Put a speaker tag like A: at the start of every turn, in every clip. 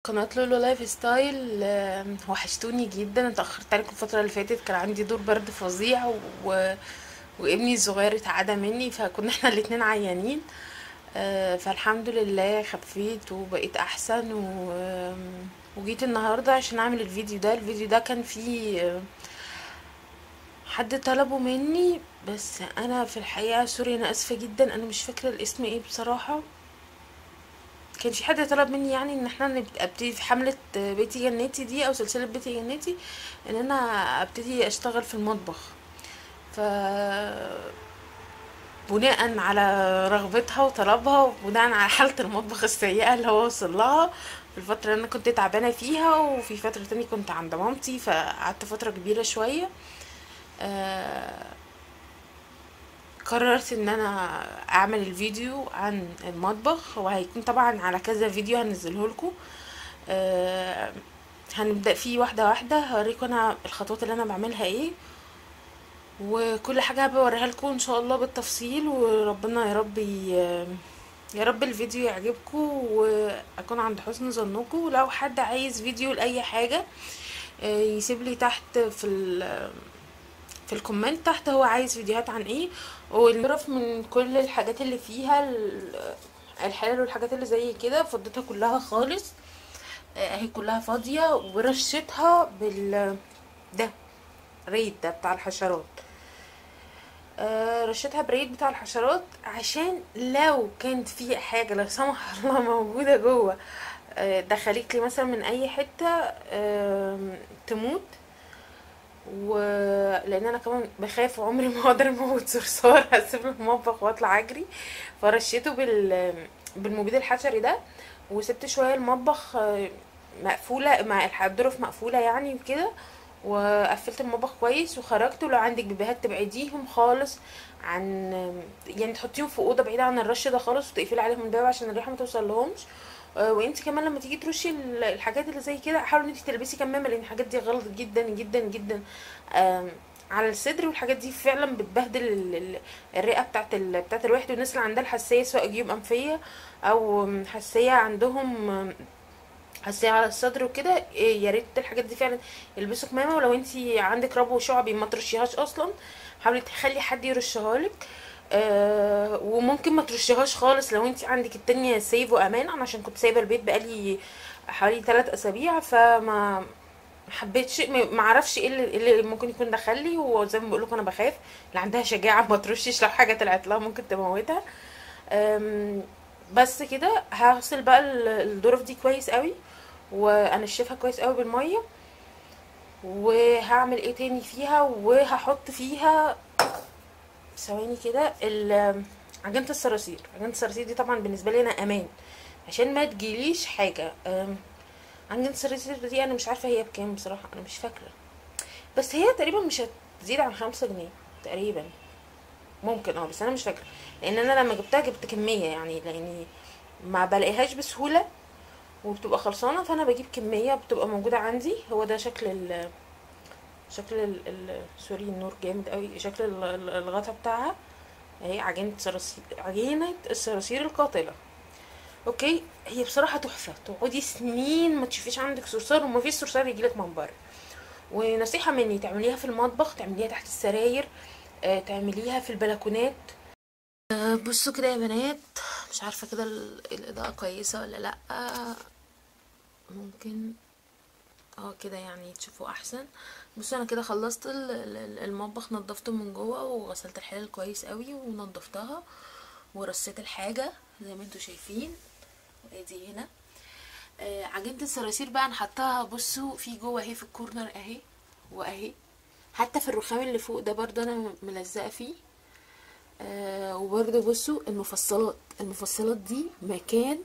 A: قناة لولو lifestyle. وحشتوني جدا، اتأخرت عليكم الفترة اللي فاتت، كان عندي دور برد فظيع وابني الصغير اتعدى مني، فكنا احنا الاتنين عيانين. فالحمد لله خفيت وبقيت احسن وجيت النهاردة عشان اعمل الفيديو ده. الفيديو ده كان فيه حد طلبه مني، بس انا في الحقيقة sorry، انا اسفة جدا، انا مش فاكرة الاسم ايه بصراحة. كان في حد طلب مني يعني ان احنا ابتدي في حملة بيتي جنتي دي، او سلسلة بيتي جنتي، ان انا ابتدي اشتغل في المطبخ. ف بناء على رغبتها وطلبها، وبناء على حالة المطبخ السيئة اللي هو وصل لها في الفترة اللي انا كنت تعبانة فيها، وفي فترة تانية كنت عند مامتي فقعدت فترة كبيرة شوية، قررت ان انا اعمل الفيديو عن المطبخ، وهيكون طبعا على كذا فيديو هنزله لكم. هنبدأ فيه واحدة واحدة، هوريكم انا الخطوات اللي انا بعملها ايه، وكل حاجة هبوريها لكم ان شاء الله بالتفصيل. وربنا يا رب يا رب الفيديو يعجبكم واكون عند حسن ظنكم. لو حد عايز فيديو لاي حاجة يسيب لي تحت في ال comment تحت هو عايز فيديوهات عن ايه، ونعرف من كل الحاجات اللي فيها الحلال والحاجات اللي زي كده. فضيتها كلها خالص، اهي كلها فاضية، ورشيتها بال ده ريد ده بتاع الحشرات. رشيتها بريد بتاع الحشرات عشان لو كانت في حاجة لا سمح الله موجودة جوه، دخلت لي مثلا من اي حتة، تموت. ولان انا كمان بخاف وعمري ما اقدر اموت صرصار، هسيب المطبخ واطلع اجري. فرشيته بالمبيد الحشري ده، وسبت شوية المطبخ مقفولة مع الظروف مقفولة يعني وكده، وقفلت المطبخ كويس وخرجت. ولو عندك بيبيهات تبعديهم خالص عن، يعني تحطيهم في اوضة بعيدة عن الرش ده خالص، وتقفلي عليهم الباب عشان الريحة ما توصل لهمش. وانت كمان لما تيجي ترشي الحاجات اللي زي كده، حاولي ان انت تلبسي كمامه، لان الحاجات دي غلط جدا جدا جدا على الصدر، والحاجات دي فعلا بتبهدل الرئة بتاعت الواحد. والناس اللي عندها الحساسية سواء جيوب انفيه او حساسية عندهم حساسية على الصدر وكده، يا ريت الحاجات دي فعلا يلبسوا كمامه. ولو انت عندك ربو شعبي ما ترشيهاش اصلا، حاولي تخلي حد يرشها لك. وممكن ما ترشيهاش خالص لو انت عندك التانية safe وامان. انا عشان كنت سايبه البيت بقالي حوالي 3 اسابيع، فما حبيتش، ما اعرفش ايه اللي ممكن يكون دخلي. وزي ما بقول لكم انا بخاف، اللي عندها شجاعة ما ترشش، لو حاجة طلعت لها ممكن تموتها. بس كده هغسل بقى الظروف دي كويس قوي، وانشفها كويس قوي بالمية. وهعمل ايه تاني فيها؟ وهحط فيها ثواني كده عجينه الصراصير. عجينه الصراصير دي طبعا بالنسبة لي انا امان عشان ما تجيليش حاجة. عجينه الصراصير دي انا مش عارفه هي بكام بصراحة، انا مش فاكره، بس هي تقريبا مش هتزيد عن 5 جنيه تقريبا، ممكن بس انا مش فاكره، لان انا لما جبتها جبت كمية يعني، لاني ما بلاقيهاش بسهولة وبتبقى خلصانه، فانا بجيب كمية بتبقى موجودة عندي. هو ده شكل ال شكل ال sorry النور جامد قوي. شكل الغطا بتاعها اهي، عجينه صراصير، عجينه الصراصير القاتلة. okay، هي بصراحة تحفة، تقعدي سنين ما تشوفيش عندك صرصار، وما فيش صرصار يجيلك من بره. ونصيحة مني، تعمليها في المطبخ، تعمليها تحت السراير، تعمليها في البلكونات. بصوا كده يا بنات، مش عارفه كده الاضاءة كويسة ولا لا، ممكن كده يعني تشوفوا احسن. بصوا انا كده خلصت المطبخ، نضفته من جوه وغسلت الحلل كويس قوي ونضفتها ورصيت الحاجة زي ما انتوا شايفين. وادي هنا عجينه الصراصير بقى انا حطاها، بصوا في جوه اهي في الكورنر اهي، واهي حتى في الرخام اللي فوق ده برضه انا ملزقه فيه. وبرضه بصوا المفصلات، المفصلات دي مكان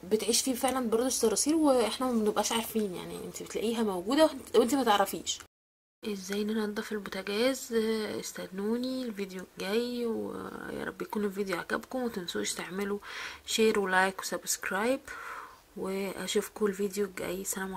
A: بتعيش فيه فعلا برضه الصراصير، واحنا ما بنبقاش عارفين يعني، انت بتلاقيها موجودة وانت ما تعرفيش. ازاي ننضف البوتاجاز؟ استنوني الفيديو الجاي، ويا رب يكون الفيديو عجبكم، ومتنسوش تعملوا share و like و subscribe، واشوفكم الفيديو الجاي. سلام.